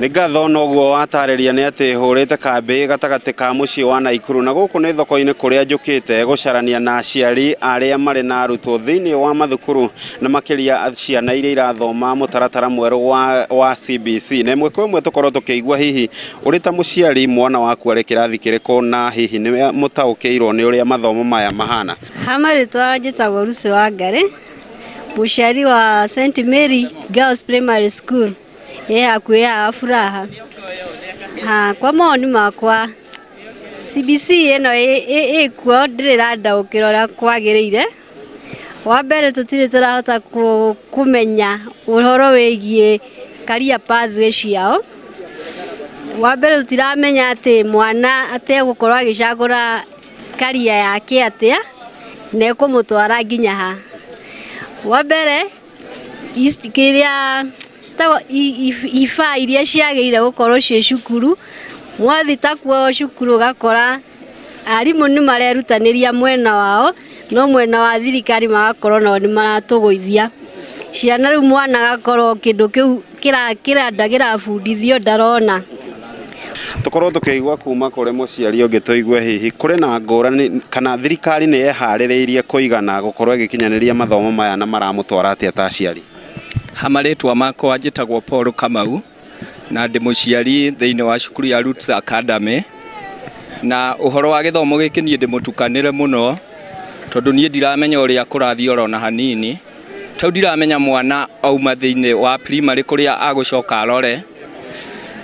Nĩ ngatho noguo watarĩria nĩ atĩ hũrĩte kambĩ gatagatĩ ka mũciĩ wa Naikuru na gũkũ nĩ thoko-inĩ kũrĩa njũkĩte gũcarania na aciari arĩa marĩ na arutwo thĩinĩ wa mathukuru na makĩria ciana iria irathoma mũtaratara mwerũ wa CBC. Na ĩmwe kwa ĩmwe tũkorwo tũkĩigua hihi ũrĩ ta mũciari mwana waku arĩ kĩrathi kĩrĩkũ na hihi nĩ mũtaũkĩirwo nĩ ũrĩa mathomo maya mahana. Ha marĩtwa njĩtagwo Lucy Wangari, mũciari wa St Mary Girls Primary School ĩ hakuhĩ ya Furaha. Ha kwa mawoni makwa CBC ĩno ĩkuo ndĩrĩ ĩrandaũkĩra ũrĩa kwagĩrĩire. Wa mbere tũtirĩ tũrahota kũmenya ũhoro wĩgiĩ career pathway ciao. Wa mbere tũtiramenya atĩ mwana ategũkorwo agĩcagũra career yake atĩa na ĩkũmũtwara nginya ha. Wa mbere kĩrĩa ibaa iria ciagĩrĩire gũkorwo ciĩ cukuru, mwathi ta kuo cukuru ũgakora arimũ nĩ marerutanĩria mwena wao no mwena wa thirikari magakorwo nao nĩ maratũgũithia ciana. Rĩu mwana agakorwo kĩndũ kĩu kĩranda kĩrabundithio ndarona. Tukorwo tukĩigua kuma kũrĩ mũciari ũngĩ tũigue hihi kũrĩ na ngũrani kana thirikari nĩ yeharĩrĩirie kũigana gũkorwo ĩgĩkinyanĩria mathomo maya na maramũtwara atĩa ta aciari. Ha marĩtwa makwa njĩtagwo Paul Kamau na ndĩ mũciari thĩinĩ wa cukuru ya Roots Academy. Na ũhoro wa gĩthomo gĩkĩ niĩ ndĩmũtukanĩre mũno tondũ niĩ ndiramenya ũrĩa kũrathiĩ oro na hanini. Tau ndiramenya mwana auma thĩinĩ wa primary kũrĩa agũcoka arore.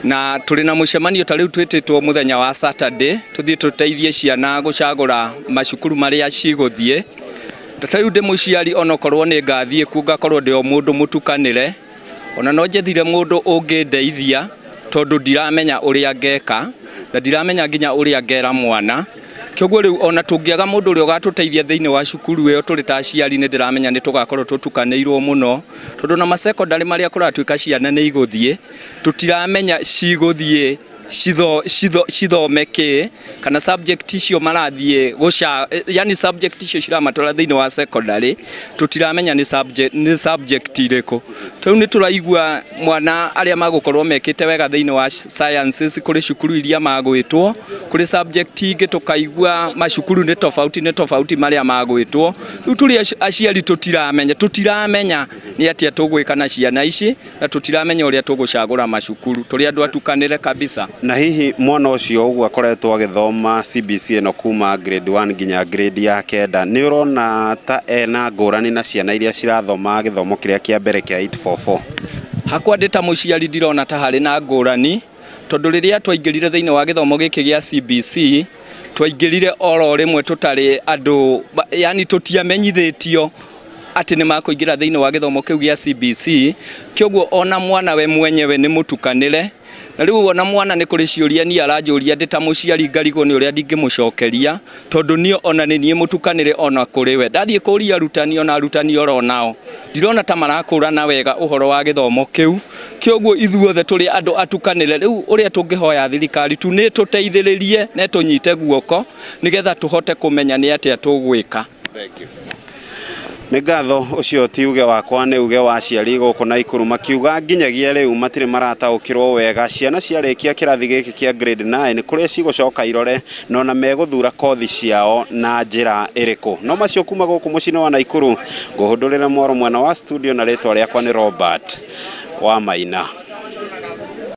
Na tũrĩ na mũcemanio ta rĩu twĩtĩtwo mũthenya wa Saturday tũthiĩ tũteithie ciana gũcagũra macukuru marĩa cigũthiĩ. Ta rĩu ndĩ mũciari onokorwo nĩ ngathiĩ kuo ngakorwo ndĩ o mũndũ mũtukanĩre, ona no njethire mũndũ ũngĩndeithia tondũ ndiramenya ũrĩa ngeka na ndiramenya nginya ũrĩa ngera mwana. Kĩoguo rĩu ona tũngĩaga mũndũ ũrĩa ũgatũteithia thĩinĩ wa cukuru ĩyo tũrĩ ta aciari nĩ ndĩramenya nĩ tũgakorwo tũtukanĩirwo mũno tondũ na masekondary marĩa kũratuĩka ciana nĩ igũthiĩ tũtiramenya cigũthiĩ cithome kĩ kana subject icio marathiĩ gũca, yani subject icio ciramatwara thĩinĩ wa secondary tũtiramenya nĩ subject irĩkũ. Rĩu nĩ tũraigua mwana arĩa magũkorwo mekĩte wega thĩinĩ wa sciences kũrĩ cukuru iria magwĩtwo, kũrĩ subject ingĩ tũkaigua macukuru nĩ tofauti nĩ tofauti marĩa magwĩtwo. Rĩu tũrĩ aciari tũtiramenya nĩ atĩa tũgwĩka na ciana ici na tũtiramenya ũrĩa tũgũcagũra macukuru, tũrĩ andũ atukanĩre kabisa. Na hihi mwana ũcio ũguo akoretwo agĩthoma CBC ĩno kuma grade 1 nginya grade ya 9 nĩ ũrona ta ena ngũrani na ciana iria cirathoma gĩthomo kĩrĩa kĩa mbere kĩa 844? Hakwa ndĩ ta mũciari ndirona ta harĩ na ngũrani tondũ rĩrĩa twaingĩrire thĩinĩ wa gĩthomo gĩkĩ gĩa CBC twaingĩrire oro rĩmwe tũtarĩ andũ, yani tũtiamenyithĩtio atĩ nĩ makũingĩra thĩinĩ wa gĩthomo kĩu gĩa CBC. Kĩoguo ona mwana we mwenyewe nĩ mũtukanĩre. Na rĩu ona mwana nĩ kũrĩ ciũria niĩ aranjũria ndĩ ta mũciari ngarigwo nĩ ũrĩa ndingĩmũcokeria tondũ niĩ ona nĩ niĩ mũtukanĩre ona kũrĩ we. Ndathiĩ kũria arutani ona arutani oro nao ndirona ta marakũrana wega ũhoro wa gĩthomo kĩu. Kĩoguo ithuothe tũrĩ andũ atukanĩre. Rĩu ũrĩa tũngĩhoya thirikari tu nĩ tũteithĩrĩrie na tũnyite guoko nĩgetha tũhote kũmenya nĩ atĩa tũgwĩka. Thank you. Nĩ ngatho ũcio ti uge wakwa nĩ uge wa aciari gũkũ Naikuru makiuga nginyagia rĩu matirĩ marataũkĩrwo wega ciana ciarĩkia kĩrathi gĩkĩ kĩa grade 9 kũrĩa cigũcoka irore na ona megũthura kothi ciao na njĩra ĩrĩkũ. No macio kuma gũkũ mũciĩ-inĩ wa Naikuru ngũhũndũrĩre mwaro mwena wa studio na rĩtwa rĩakwa nĩ Robert wa Maina.